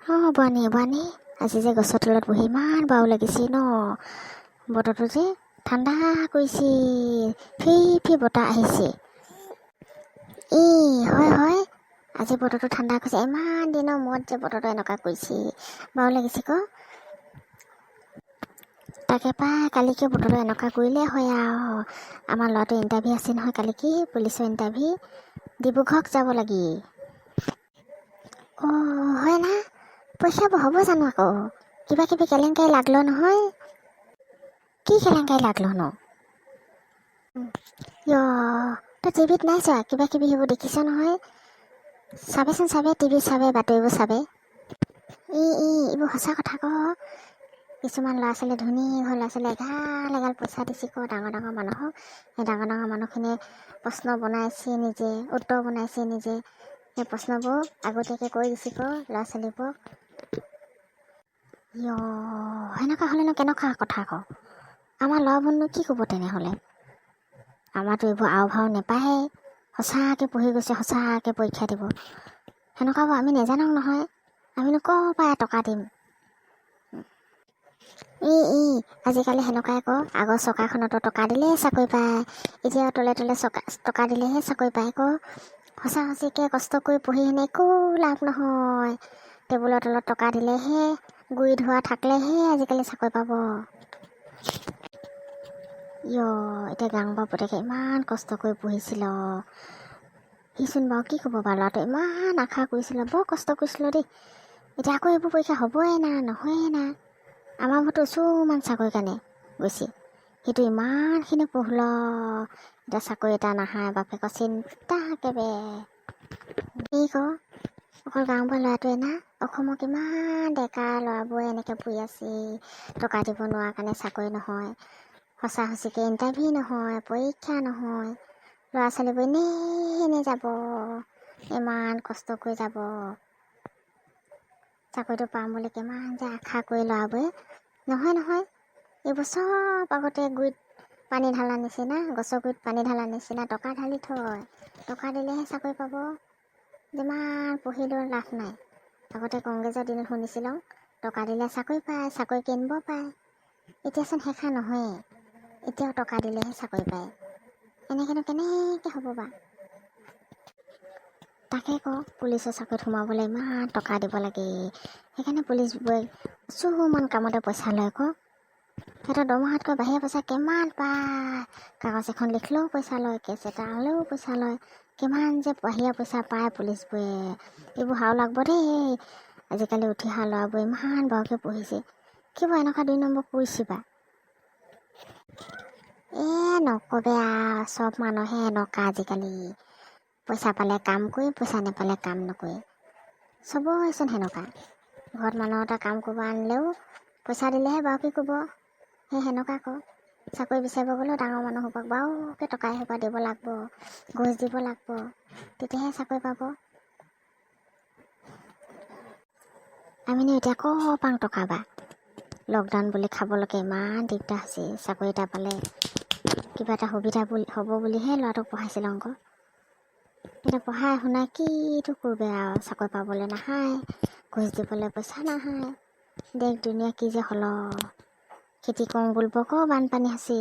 অঁ বৰাণী, বৰাণী, আজি যে গছৰ তলত বহি ইমান বাও লাগিছে ন। বতৰটো যে ঠাণ্ডা কৰিছে, ফি ফি বতাহ আহিছে। ই হয় হয়, আজি বতৰটো ঠাণ্ডা কৰিছে। ইমান দিনৰ মূৰত যে বতৰটো এনেকুৱা কৰিছে, বাও লাগিছে ক। তাকে পাই কালিকে বতৰটো এনেকুৱা কৰিলে হয় আৰু। আমাৰ ল'ৰাটোৰ ইণ্টাৰভিউ আছে নহয় কালিকি, পুলিচৰ ইণ্টাৰভিউ, ডিব্ৰুগড়ত যাব লাগি। অঁ হয় না? পৰীক্ষাবোৰ হ'ব জানো? আকৌ কিবা কিবি কেলেংকাৰী লাগলো নহয়। কি কেলেংকাৰী লাগলো নো? ইয়, তই টিভিত নাই চোৱা? কিবা কিবি সেইবোৰ দেখিছ নহয়। চাবেচোন, চাবে, টিভিত চাবে, বাতৰিবোৰ চাবে। ই ই এইবোৰ সঁচা কথা ক। কিছুমান ল'ৰা ছোৱালী, ধনী ঘৰ ল'ৰা ছোৱালী এগাল এগাল পইচা দিছে ক ডাঙৰ ডাঙৰ মানুহক। সেই ডাঙৰ ডাঙৰ মানুহখিনিয়ে প্ৰশ্ন বনাইছে নিজে, উত্তৰ বনাইছে নিজে। সেই প্ৰশ্নবোৰ আগতীয়াকৈ কৈ দিছে ক ল'ৰা ছোৱালীবোৰক। ইয়, সেনেকুৱা হ'লেনো কেনেকুৱা কথা ক? আমাৰ ল'ৰাবোৰনো কি ক'ব তেনেহ'লে? আমাৰতো এইবোৰ আও ভাও নাপায়ে। সঁচাকৈ পঢ়ি গৈছে, সঁচাকৈ পৰীক্ষা দিব। সেনেকুৱাবোৰ আমি নেজানো নহয়। আমিনো ক'ৰ পৰা টকা দিম? ই ই আজিকালি সেনেকুৱাই ক। আগৰ চৰকাৰখনতো টকা দিলেহে চাকৰি পায়, এতিয়া তলে তলে চকা টকা দিলেহে চাকৰি পায় ক। সঁচা সঁচিকৈ কষ্ট কৰি পঢ়ি কিনে একো লাভ নহয়। টেবুলৰ তলত টকা দিলেহে, গুৰি ধোৱা থাকিলেহে আজিকালি চাকৰি পাব। ইয়, এতিয়া গাঁওবুঢ়া পুতেকে ইমান কষ্ট কৰি পঢ়িছিল, সিচোন বাৰু কি ক'ব বাৰু? ল'ৰাটো ইমান আশা কৰিছিলে, বৰ কষ্ট কৰিছিলে দেই। এতিয়া আকৌ এইবোৰ পৰীক্ষা হ'বই না নহয়ে না? আমাৰ ঘৰতো উচুমান চাকৰি কাৰণে গৈছে। সেইটো ইমানখিনি পঢ়িল, এতিয়া চাকৰি এটা নাহায়, বাপেকৰ চিন্তা একেবাৰে। কি ক, অকল গাঁওবুঢ়া ল'ৰাটোৱে না, অসমৰ কিমান ডেকা ল'ৰাবোৰে এনেকৈ পঢ়ি আছে। টকা দিব নোৱাৰা কাৰণে চাকৰি নহয়, সঁচা সঁচিকৈ ইণ্টাৰভিউ নহয়, পৰীক্ষা নহয়। ল'ৰা ছোৱালীবোৰ এনেই এনেই যাব, ইমান কষ্ট কৰি যাব। চাকৰিটো পাম বুলি কিমান যে আশা কৰি ল'ৰাবোৰে, নহয় নহয়। এইবোৰ চব আগতে গুৰিত পানী ঢালা নিচিনা, গছৰ গুৰিত পানী ঢালা নিচিনা টকা ঢালি থয়। টকা দিলেহে চাকৰি পাব, যিমান পঢ়িলেও লাভ নাই। আগতে কংগ্ৰেছৰ দিনত শুনিছিলোঁ, টকা দিলে চাকৰি পায়, চাকৰি কিনিব পায়। এতিয়াচোন শেষা নহয়েই, এতিয়াও টকা দিলেহে চাকৰি পায়। এনেকৈনো কেনেকৈ হ'ব বা? তাকে কওঁ, পুলিচৰ চাকৰিত সোমাবলৈ ইমান টকা দিব লাগে। সেইকাৰণে পুলিচবোৰে কিছুমান কামতে পইচা লয় আকৌ। সিহঁতৰ দৰমহাতকৈ বাহিৰা পইচা কিমান পায়। কাগজ এখন লিখিলেও পইচা লয়, কেছ এটা হ'লেও পইচা লয়। কিমান যে বাহিৰা পইচা পায় পুলিচবোৰে। এইবোৰ হাও লাগব দেই। আজিকালি উঠি অহা ল'ৰাবোৰে ইমান বাৰুকৈ পঢ়িছে, কিবা এনেকুৱা দুই নম্বৰ কৰিছে বা? এ নকবে আৰু, চব মানুহে এনেকুৱা আজিকালি। পইচা পালে কাম কৰি, পইচা নাপালে কাম নকৰে। চবৰেচোন সেনেকুৱা। ঘৰত মানুহ এটা কাম কৰিব আনিলেও পইচা দিলেহে বাৰু কি ক'ব। সেই সেনেকুৱা আকৌ। চাকৰি বিচাৰিব গ'লেও ডাঙৰ মানুহসোপাক বাৰুকৈ টকা এসোপা দিব লাগিব, ঘোচ দিব লাগিব, তেতিয়াহে চাকৰি পাব। আমিনো এতিয়া ক'ৰ পাওঁ টকা বা? লকডাউন বুলি খাবলৈকে ইমান দিগদাৰ হৈছে। চাকৰি এটা পালে কিবা এটা সুবিধা বুলি হ'ব বুলিহে ল'ৰাটোক পঢ়াইছিলোঁ আকৌ। এতিয়া পঢ়াই শুনাই কিটো কৰবে আৰু? চাকৰি পাবলৈ নাহায়, ঘোচ দিবলৈ পইচা নাহায়। দেশ দুনীয়া কি যে হ'ল। খেতি কৰোঁ বুলিব আকৌ বানপানী হৈছে,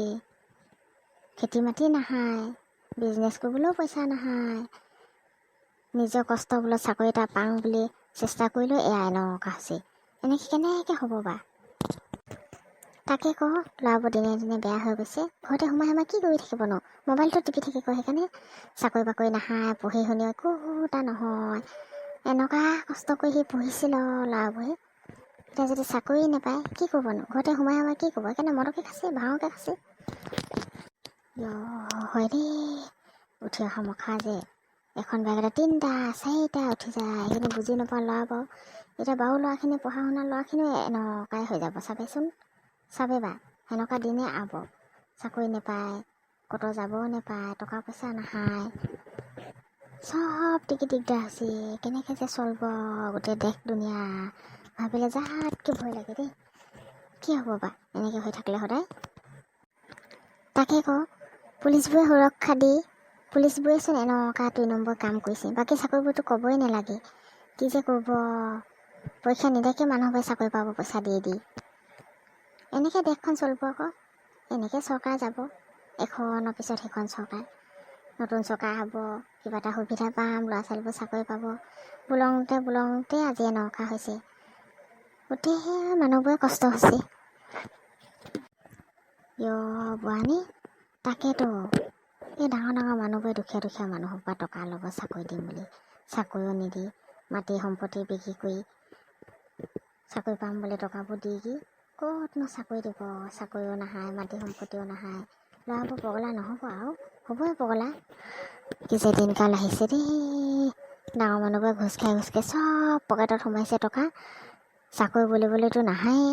খেতি মাটি নাহায়, বিজনেছ কৰিবলৈও পইচা নাহায়। নিজৰ কষ্ট বোলে চাকৰি এটা পাওঁ বুলি চেষ্টা কৰিলেও এয়া এনেকুৱা হৈছে। এনেকৈ কেনেকৈ হ'ব বা? তাকে কওঁ, ল'ৰাবোৰ দিনে দিনে বেয়া হৈ গৈছে। ঘৰতে সোমাই সোমাই কি কৰি থাকিবনো? মোবাইলটো টিপি থাকি কয়। সেইকাৰণে চাকৰি বাকৰি নাহায়, পঢ়ি শুনি একো এটা নহয়। এনেকুৱা কষ্ট কৰি সি পঢ়িছিল ল'ৰাবোৰে, এতিয়া যদি চাকৰি নাপায় কি কৰিবনো? ঘৰতে সোমাই সোমাই কি কৰিব? সেইকাৰণে মদকে খাইছে, ভাঙকে খাইছে। হয় দেই, উঠি অহা মখা যে এখন বাইকতে তিনিটা চাৰিটা উঠি যায়, সেইখিনি বুজি নোপোৱা ল'ৰা বাৰু। এতিয়া বাৰু ল'ৰাখিনি, পঢ়া শুনা ল'ৰাখিনিও এনেকুৱাই হৈ যাব, চাবেচোন, চাবে বা। সেনেকুৱা দিনে আব। চাকৰি নাপায়, ক'তো যাবও নাপায়, টকা পইচা নাহায়, চব দিকে দিগদাৰ হৈছে। কেনেকৈ যে চলিব গোটেই দেশ দুনীয়া, ভাবিলে যাতকৈ ভয় লাগে দেই। কি হ'ব বা এনেকৈ হৈ থাকিলে সদায়? তাকে কওঁ, পুলিচবোৰে সুৰক্ষা দি পুলিচবোৰেচোন এনেকুৱা দুই নম্বৰ কাম কৰিছে। বাকী চাকৰিবোৰতো ক'বই নালাগে। কি যে কৰিব। পৰীক্ষা নিদিয়াকৈ মানুহবোৰে চাকৰি পাব পইচা দি দি। এনেকৈ দেশখন চলিব আকৌ, এনেকৈ চৰকাৰ যাব, এখনৰ পিছত সেইখন চৰকাৰ, নতুন চৰকাৰ হ'ব, কিবা এটা সুবিধা পাম, ল'ৰা ছোৱালীবোৰ চাকৰি পাব বুলংতে বুলংতে আজি এনেকুৱা হৈছে। গোটেই মানুহবোৰে কষ্ট হৈছে। ইয় বোৱানী, তাকেতো এই ডাঙৰ ডাঙৰ মানুহবোৰে দুখীয়া দুখীয়া মানুহৰ পৰা টকা ল'ব চাকৰি দিম বুলি, চাকৰিও নিদি মাটি সম্পত্তি বিক্ৰী কৰি চাকৰি পাম বুলি টকাবোৰ দি কি ক'তনো চাকৰি দিব? চাকৰিও নাহায়, মাটি সম্পত্তিও নাহায়। ল'ৰাবোৰ পগলা নহ'ব আৰু হ'বই পগলা। কি যে দিনকাল আহিছে দেই! ডাঙৰ মানুহবোৰে ঘোচ খাই ঘোচ খাই চব পকেটত সোমাইছে টকা, চাকৰি বুলিবলৈতো নাহায়েই।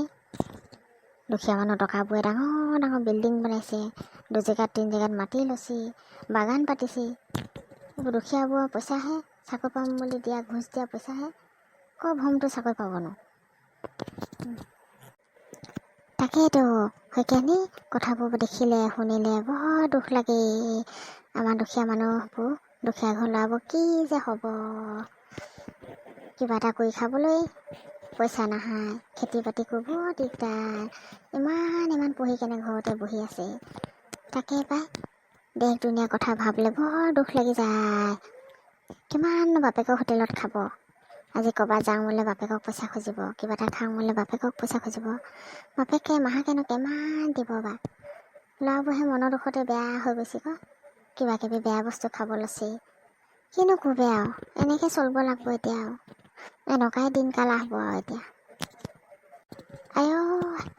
দুখীয়া মানুহ টকাবোৰে ডাঙৰ ডাঙৰ বিল্ডিং বনাইছে, দুজেগাত তিনি জেগাত মাটি লৈছে, বাগান পাতিছে। এইবোৰ দুখীয়াবোৰৰ পইচাহে, চাকৰি পাম বুলি দিয়া ঘোচ দিয়া পইচাহে। ক'ৰ ভমটো চাকৰি পাবনো? তাকেইতো শইকীয়ানী, কথাবোৰ দেখিলে শুনিলে বৰ দুখ লাগে। আমাৰ দুখীয়া মানুহবোৰ, দুখীয়া ঘৰৰ ল'ৰাবোৰ কি যে হ'ব! কিবা এটা কৰি খাবলৈ পইচা নাহায়, খেতি বাতি কৰিব দিগদাৰ, ইমান ইমান পঢ়ি কেনে ঘৰতে বহি আছে। তাকে পাই দেশ দুনীয়াৰ কথা ভাবিলে বৰ দুখ লাগি যায়। কিমাননো বাপেকৰ হোটেলত খাব? আজি ক'ৰবাত যাওঁ বোলে বাপেকক পইচা খুজিব, কিবা এটা খাওঁ বোলে বাপেকক পইচা খুজিব। বাপেকে মাহেকেনো কিমান দিব বা? ল'ৰাবোৰহে মনৰ দুখতে বেয়া হৈ গৈছে ক, কিবা কিবি বেয়া বস্তু খাব লৈছে। কিনো ক'বে আৰু, এনেকৈ চলিব লাগিব এতিয়া আৰু, এনেকুৱাই দিনকাল আহিব আৰু এতিয়া। আই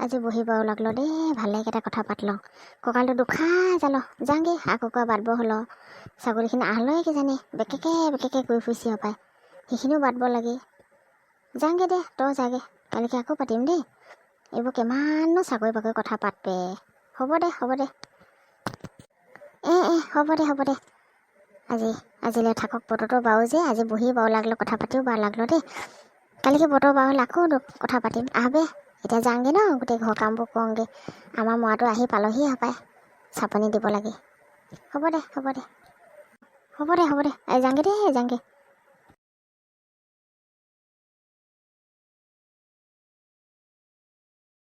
আজি বহিব লাগলো দেই, ভালেকেইটা কথা পাতিলোঁ, কঁকালটো দুখাই জাল। যাওঁগৈ, হাঁহ কুকুৰা বাঁধব হ'ল, ছাগলীখিনি আহলৈ কিজানি বেকেকে বেকেকে কৰি ফুৰিছে হপায়, সেইখিনিও বাঁধব লাগে। যাওঁগৈ দে, তই যাগে, কালিকে আকৌ পাতিম দেই। এইবোৰ কিমাননো চাকৰি বাকৰি কথা পাতবে। হ'ব দে, হ'ব দে, এ এ হ'ব দে, হ'ব দে। আজিলৈ থাকক। বতৰটো বাৰু যে আজি বহি বাৰু লাগলো, কথা পাতিও বাৰু লাগলো দেই। কালিকে বতৰ বাৰু হ'লে আকৌ কথা পাতিম। আহবে, এতিয়া যাওঁগৈ ন, গোটেই ঘৰ কামবোৰ কৰোঁগৈ। আমাৰ মৰাটো আহি পালহি হপায়, চাপনি দিব লাগে। হ'ব দে, হ'ব দে, হ'ব দে, হ'ব দে, যাওঁগৈ দেই, যাওঁগৈ।